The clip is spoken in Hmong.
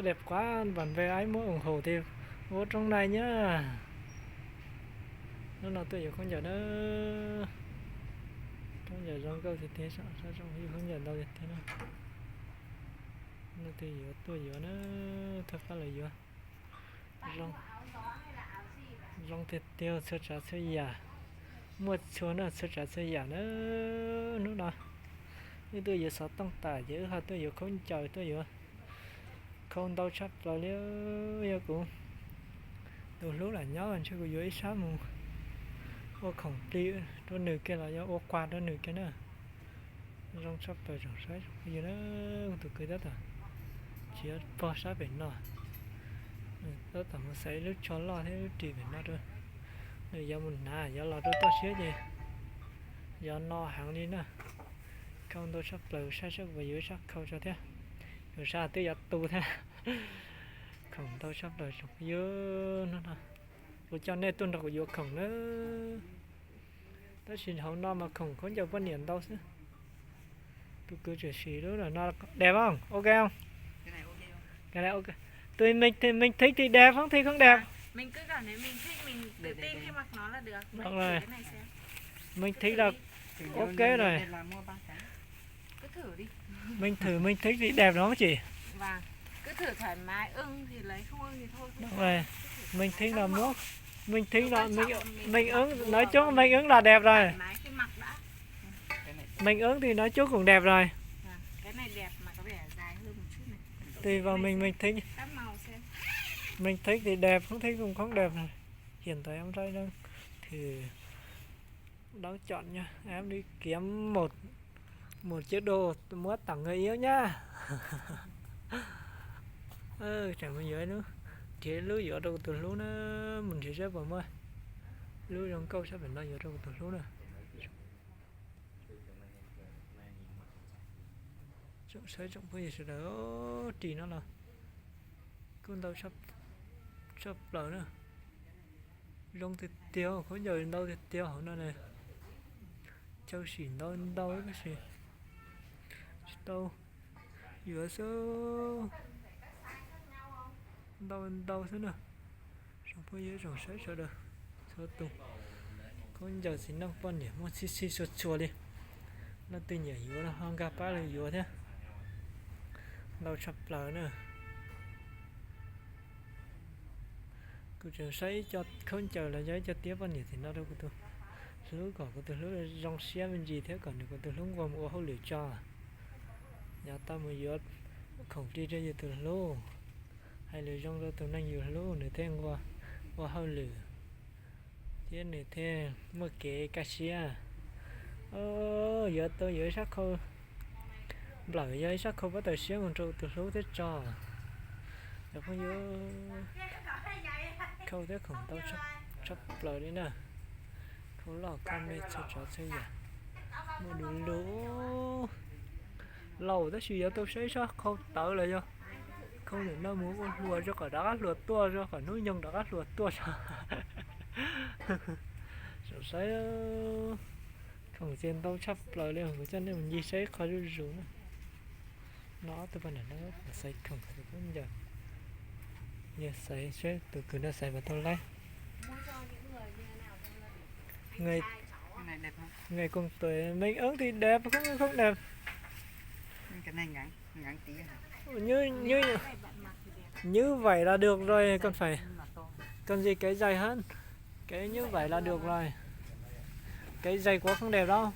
Đẹp quá, bạn bè ái muốn ủng hộ thì vô trong này nhá. Hnub no tuaj yuav khaub ncaws na. Khaub ncaws zoo nkauj tiag tiag, sab sab zoo, khaub ncaws ntau tiag tiag na. Leej twg yuav tuaj yuav na, thov pab lawv yuav. Zoo, zoo tiag tiag, txhua tsav txhua yam, muaj txhua na, txhua tsav txhua yam na. Hnub no wb tuaj yuav xov tooj tas ces wb ho tuaj yuav khaub ncaws, tuaj yuav khau ntau tshaj plaws li. Yog kuv tus hlub lam nyob ntshe kuv yuav ib sab mus ua khoom plig rau nws kiag los yog ua quà rau nws kiag na. Zoo tshaj plaws, tsoom saib tsoom phooj ywg na, kuv tus kwv tab tom tsis pog sab pem no, tab tom mus xaiv lub tsho loj thiab lub ris pem no rau nws yuav mus hnav, yuav los rau toj siab ces yuav no heev li na. Khau ntau tshaj plaws, saib seb puas yuav ib sab khau tso thiab. Yuav sab twb yuav tu thiab. Khoom ntau tshaj plaws tsoom phooj ywg, hnub no kuv coj nej tuaj nrog kuv yuav khoom na. Tab sis hauv no mas khoom khaub ncaws poj niam ntau xwb. Tus kwv tseem siv lub no, đẹp không? Ok không? Cái này ok. Cái này ok. Tùy mình thì mình thích thì đẹp, không thì không đẹp. Mình cứ cảm thấy mình thích, mình tự tin khi mặc nó là được. Được rồi. Thử cái này xem. Mình thích là ok rồi. Mình thử, mình thích thì đẹp đúng không chị? Vâng. Cứ thử thoải mái, ưng thì lấy, không ưng thì thôi. Đúng rồi. Mình thích là mua. Mình thích là mình, mình ứng, nói chung mình ứng là đẹp rồi. Thoải mái khi mặc đã. Mình ứng thì nói chung cũng đẹp rồi. Vâng. Cái này đẹp mà có vẻ dài hơn một chút này. Tùy vào mình, mình thích. Các màu xem. Mình thích thì đẹp, không thích cũng không đẹp. Hiện tại em trai đang thử đấu chọn nha. Em đi kiếm một, một chiếc đồ mua tặng người yêu nha. Tseem mus yuav ib lub, nrhiav lub yuav rau kuv tus hlub na, mus nrhiav seb puas muaj lub zoo nkauj sab pem no yuav rau kuv tus hlub na. Tsoom saib tsoom phooj ywg sawv daws, ris no los kuj ntau tshaj plaws na. Zoo tiag tiag, khaub ncaws ntau tiag tiag hauv no na. Chaw sim ntau ntau tab sis tsis tau yuav xwb, ntau ntau xwb na. Tsoom phooj ywg tsoom saib sawv daws txhua tus, khaub ncaws txiv neej poj niam muaj txhij txhij txhua txhua li. Leej twg nyiam yuav los ho nkag pab lawv yuav thiab. Ntau tshaj plaws na. Kuv tseem saib ib co khaub ncaws los yog ib co tiab poj niam tim no rau kuv tus hlub, kom kuv tus hlub zoo siab me ntsis thiab kom nws kuv tus hlub nquag mus ua hauj lwm tso. Yog tau mus yuav khoom plig rau yus tus hlub, hais lus zoo rau tus neeg yus hlub nws thiaj nquag ua hauj lwm thiab nws thiaj muaj kev kaj siab. Yuav tau yuav ib sab khau nplawm, yog ib sab khau pab tawm siab mus rau tus hlub thiab tso. Cov phooj ywg, khau thiab khoom ntau tshaj plaws li na. Khau loj khau me txhua tsav txhua yam, muaj du lug. Laus tab sis yuav tau saib sab khau tawv los yog khau ntawm no mus ua hluas tso, kom rov qab hluas tuaj tso, kom hnub nyoog rov qab hluas tuaj tso. Saib, khoom ces ntau tshaj plaws li, kuv coj nej mus ncig saib qhov zuj zus na. No ob tug poj niam no xaiv khoom xaiv khaub ncaws, yog xaiv seb tus kwv no xaiv puas tau laib. Ngày cùng tuổi mình ứng thì đẹp, không không đẹp. Như, như, như vậy là được rồi, còn phải, cần gì cái dày hơn. Cái như vậy là được rồi. Cái dày quá không đẹp đâu.